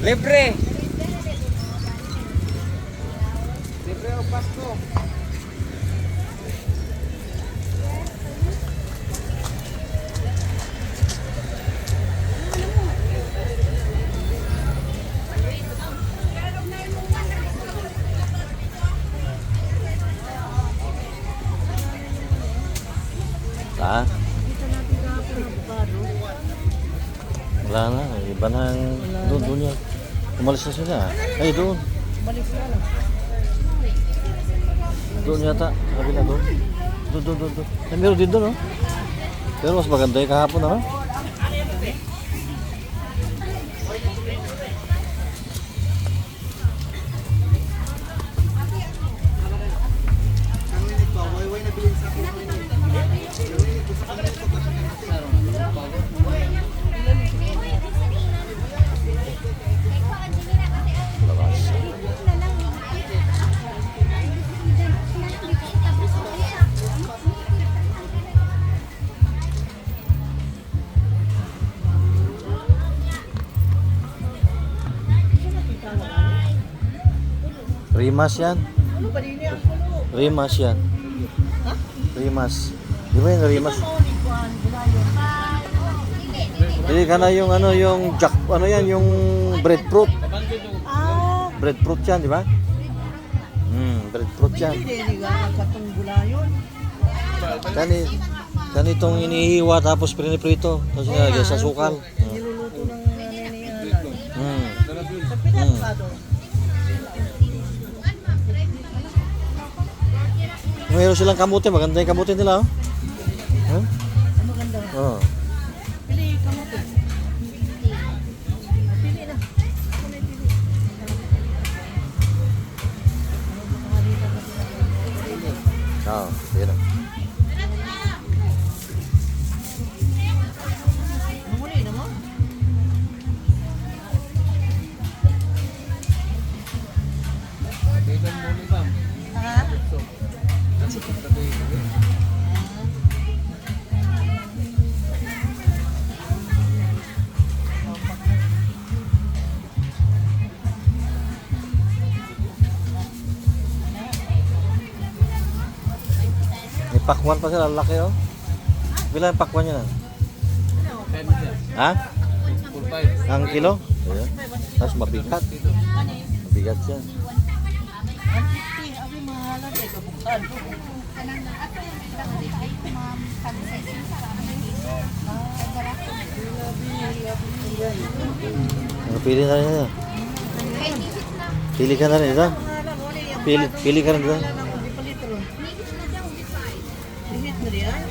Libre! Libre o Pasko. Ha? Kita natin kahapon ang avocado. Wala na. Iba na ang doon, doon yan. Umalis na sila. Ay, doon. Balik na lang. Doon yata. Sa kabila doon. Doon, doon, doon, doon. Ay, meron din doon, oh. Pero mas maganda yung kahapon, ano? Labas. Rimas yan. Ano ba din ang pulo? Rimas yan. Ha? Rimas. Di ba yung rimas? Ano ni kuan gulayon? Hindi ka na yung ano, yung jack, ano yan, yung breadfruit. Ah, Breadfruit yan, di ba? Breadfruit yan. hindi ni ga katong gulayon. Kani, kanitong inihiwa tapos priniprito. Tapos nilalagay sa sukal. Niluluto ng nanay ni Alan. Sa pinakado. Meron silang kamote, maganda yung kamote nila, oh. Huh? Ang maganda. Oh. Pili kamote. Pili na. Ako na pili. Oo, sige na. Manguli na mo? Ha? May pakwan pa sila, laki, oh. Bilang yung pakwan niya? Ha? Ang kilo? Ayan. Tapos mabigat. Mabigat yan. 150. Abi mahalan kay kabukad. Ano, pili na rin yan. Pili ka na rin, ito. Pili, pili ka rin dito. Lihit na diyan.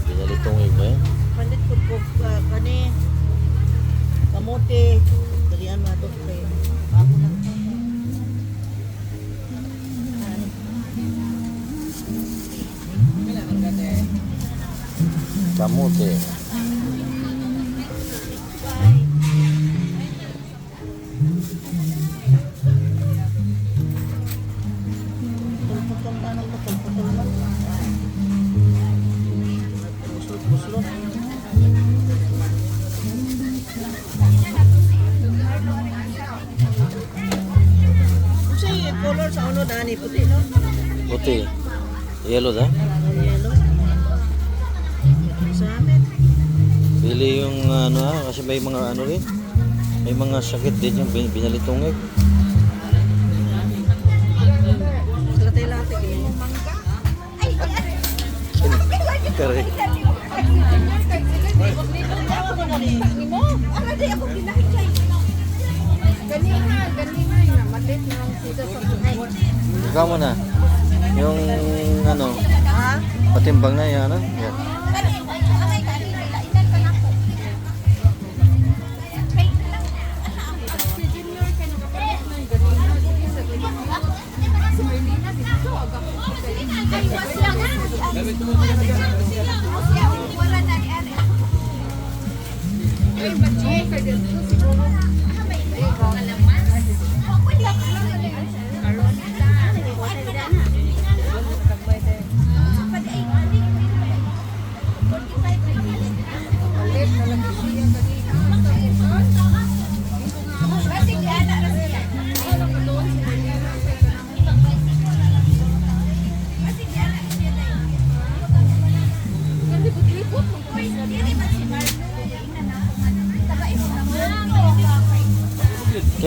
Pinalitong iba yan. Palit ko po kani kamote. Dalian mo ato kay ako na. Kamote. Putol na nang putol-putol na. Buslot-buslot. Unsay color sa uno dani puti no? Puti. Yellow da? Yellow. Sa amin. Pili yung ano ha, kasi may mga ano rin. May mga sakit din yung binalitong egg. Latte-latte kini. Correct. Ikaw muna. Yung ano, Ha? patimbang na yan, ano? Yan.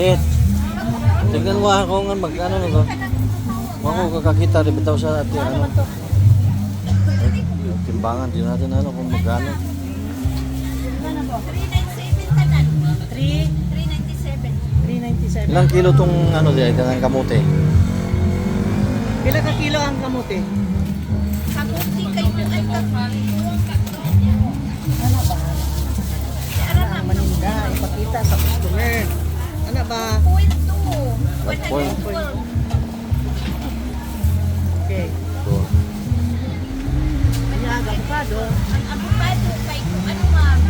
Tit, tignan mo ako nga mag-ano na to. Wako kakakita rin bitaw sa ati ano. Ay, timbangan din natin ano kung magkano. 397 tanan. 3, 397. 397. Ilang kilo tong ano di ay kanang kamote? Pila ka kilo ang kamote? Kamuti kay ay ka. Ano ba? Ara Ang maninda, ipakita sa customer. Ano ba? Point 2. Point. 112. Okay. Ito. Kanya ang avocado. Ang avocado kay kung ano ma'am.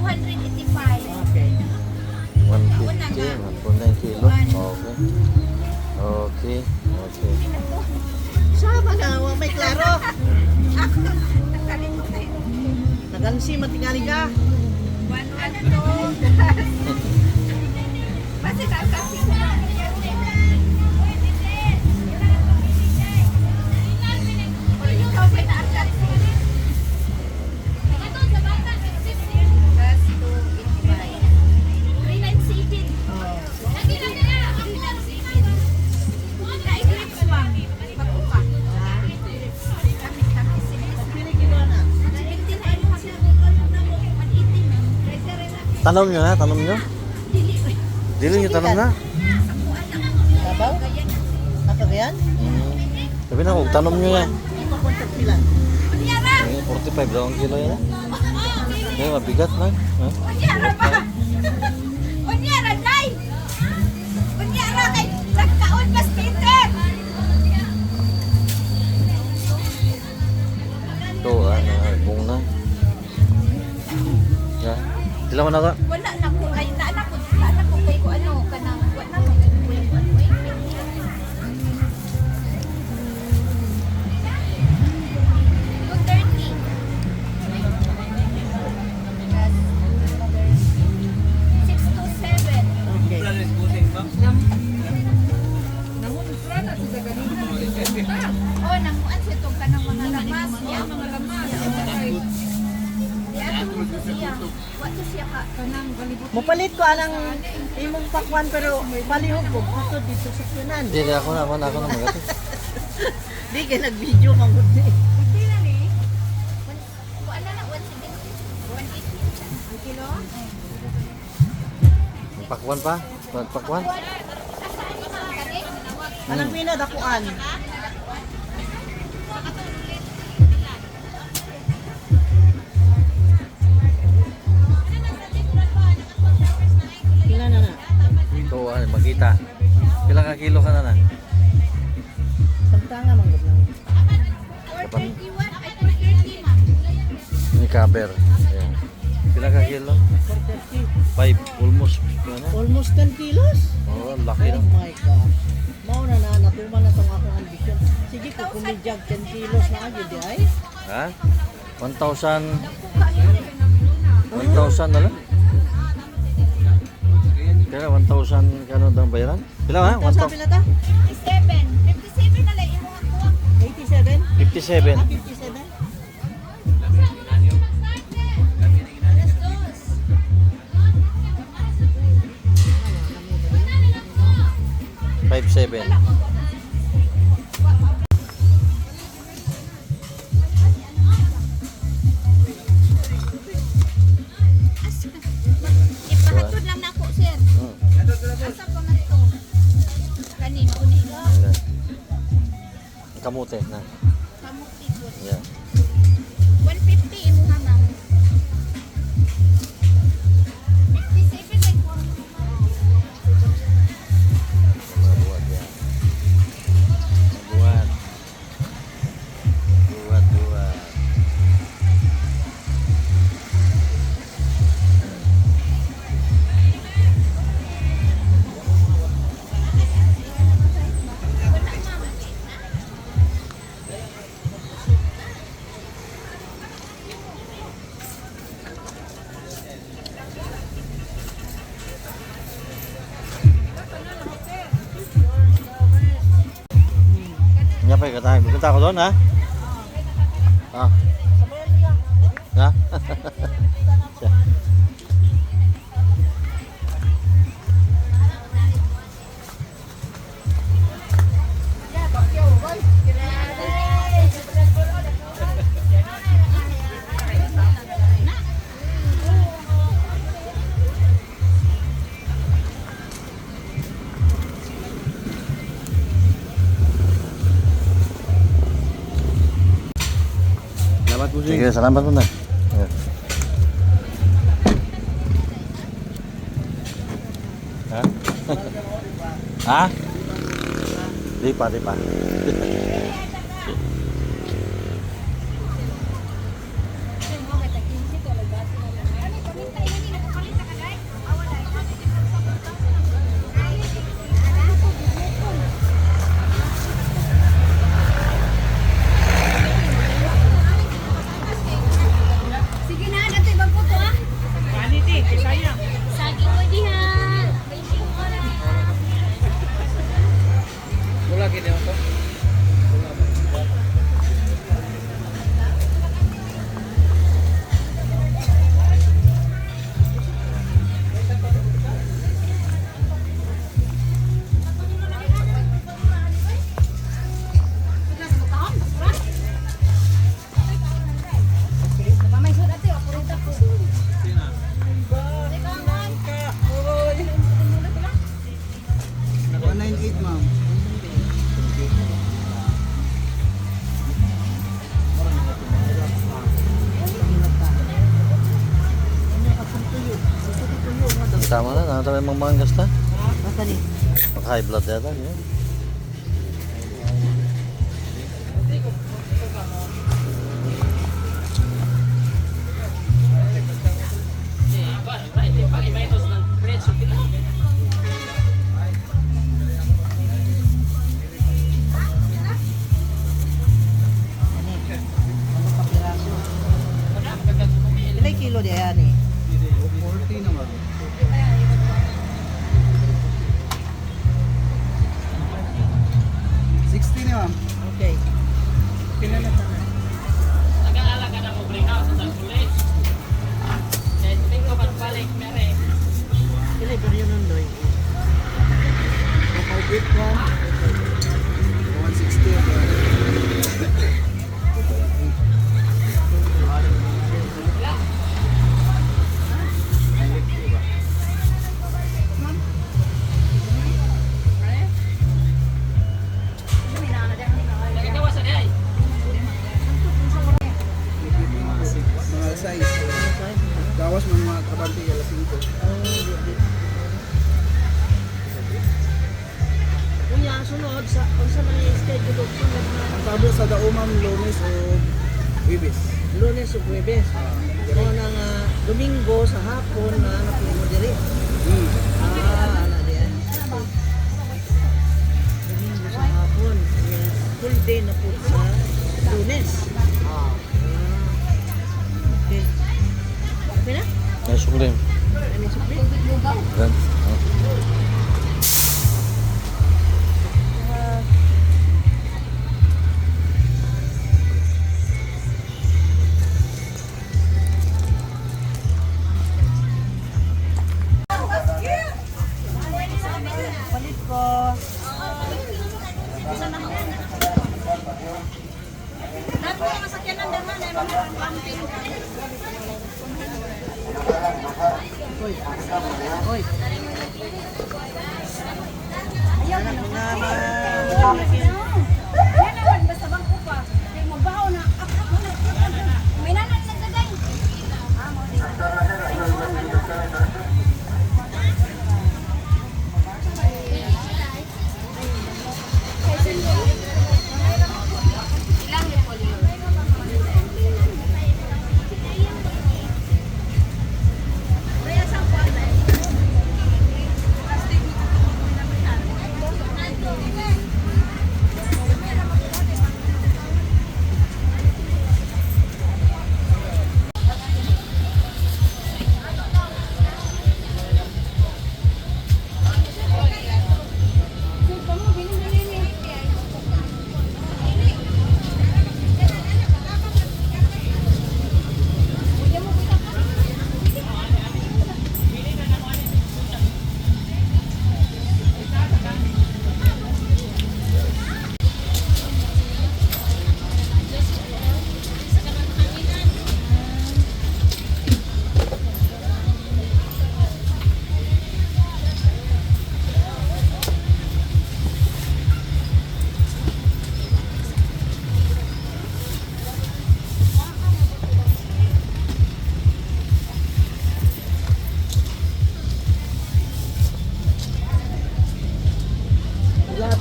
285. Okay. 150, 1.9 kilo. Okay. Okay. Okay. Sama na, wa may klaro. Ako, nakalito kayo. Nagansi, matingali ka. One, ano to? Basta kasi ko. Ikaw ba na Plus 285. 397. Nai-grips, ma'am. Bago pa. Kami Pili kilo na. 79. 180. Tanom nyo na, tanom nyo. Dili. Dili nyo tanom na. Sabaw? Ako ba yan? Sabi na kung tanom nyo yan. Ipakontak sila. Eh, 45 daw ang kilo yan. Eh, mabigat man. Ha? Unyara ba? Unyara, day! Unyara kay nagkaon mas Peter! Ito, ano, bung na. Ya. Sila mo na to. Wala na ko ay na ko kay ko ano kanang wala na ko kay ko ano eh. 230. 627. Okay. Oh, nanguan sa itong kanang mga lamas. Ya, mga lamas. Di ato siya. Wa to siya ka. Mupalit ko anang imong pakwan pero palihog ko puto dito sa kunan. Hindi, ako na, ako na, ako na magatid. Di kay nag-video man gud ni. Pila ni? Kuan na na 170. 180. Ang kilo? Pakwan pa? Pakwan? Anang pina dakuan. Pila na na. Ito, ano, makita. Ilang ka kilo ka na na? Samtanga man gud na. 431 ay 430 ma'am. Ni cover. Ayan. Ilang ka kilo? 430. 5. Almost. Ano? Almost 10 kilos. Oh, ang laki Oh no? my gosh. Mao na na natuman na tong akong ambisyon. Sige ko kumidyag 10 kilos na agad di ay. Ha? 1,000. 1,000 na lang? Kaya 1,000 kano daw ang bayaran? Pila ha? 1,000 pila ta? 57. 57 na lang imong kuha. 87? 57. Ah, 57? Alas dos. 57. Ipahatod lang nako, sir. Asa pa man to? Kani mauni. Ayan. Kamote na. Kamuti po. Yeah. 150 imuha ma'am. 57 ay kuha mo, ma'am. Mga buwat yan. Buwat. Buwat, buwat. Nya pa katahin. Pupunta ako doon ha? Ah. Ha? Siya. Sige, salamat mo na. Yeah. Ha? Ha? Di pa, di pa. Sige na, dati ibang puto ah. Quality, sayang. Saging mo diha. May oras. Wala gini ako. Eight, ma'am. Tama na, nakatama yung mga manggas na. Basta ni. Maka-high blood yata. Yeah. Ani. Ano pa piraso? Ilay kilo di ayan eh. 40 naman. 60 na, ma'am. Okay. Pila na tanan? Pila pero yun nun doy. 5'8", ma'am. 160. Mga size. Gawas man mga trabante alas 5. Kuya, sunod sa unsa man yung schedule og sunod na Ang tablo sa dao, ma'am, Lunes o Wibis. Lunes ug Huwebes. Mo na nga Domingo sa hapon na napuno diri. Ah, ana di ay. Domingo sa hapon. Yeah. Full day na po sa Lunes. Ah. Okay. Okay na? May sukli. Ano yung sukli? Gan. Oh. Palit ko. Hoy. Hoy. Ayaw na mga Yan naman, basta bangko pa. Kaya mabaho na. Ak, ak, ak, ak, ak. May nanan nagdagay.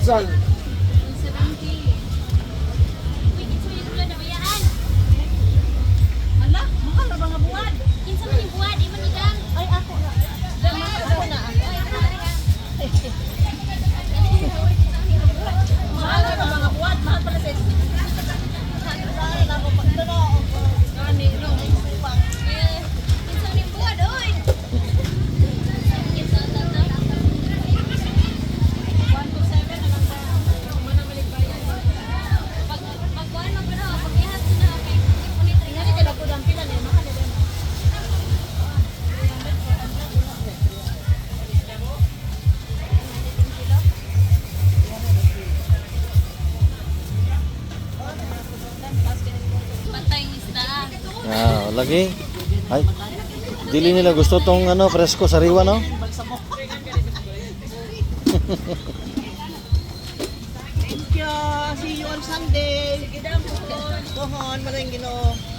Futsal. 170. Uy, kinsa man yung ulan na bayaan? Ala, mahal ra ba nga buwan? Kinsa man yung buwan? Di man ni Dam. Ay, ako na. Dam, ako na. Ay, ako na. Mahal na mga buwan, mahal pala sa Eh, kinsa man yung buwan, oy? Kinsa na to? Pag pagkuhan mo pero pag ihat na kay ulit Ingani kay lagod ang pila ni mahal na. Patay ng isda. Ah, lagi. Ay, dili nila gusto tong ano, presko, sariwa, no? Thank you. See you on Sunday. Sige daw. Pohon, maraming Ginoo.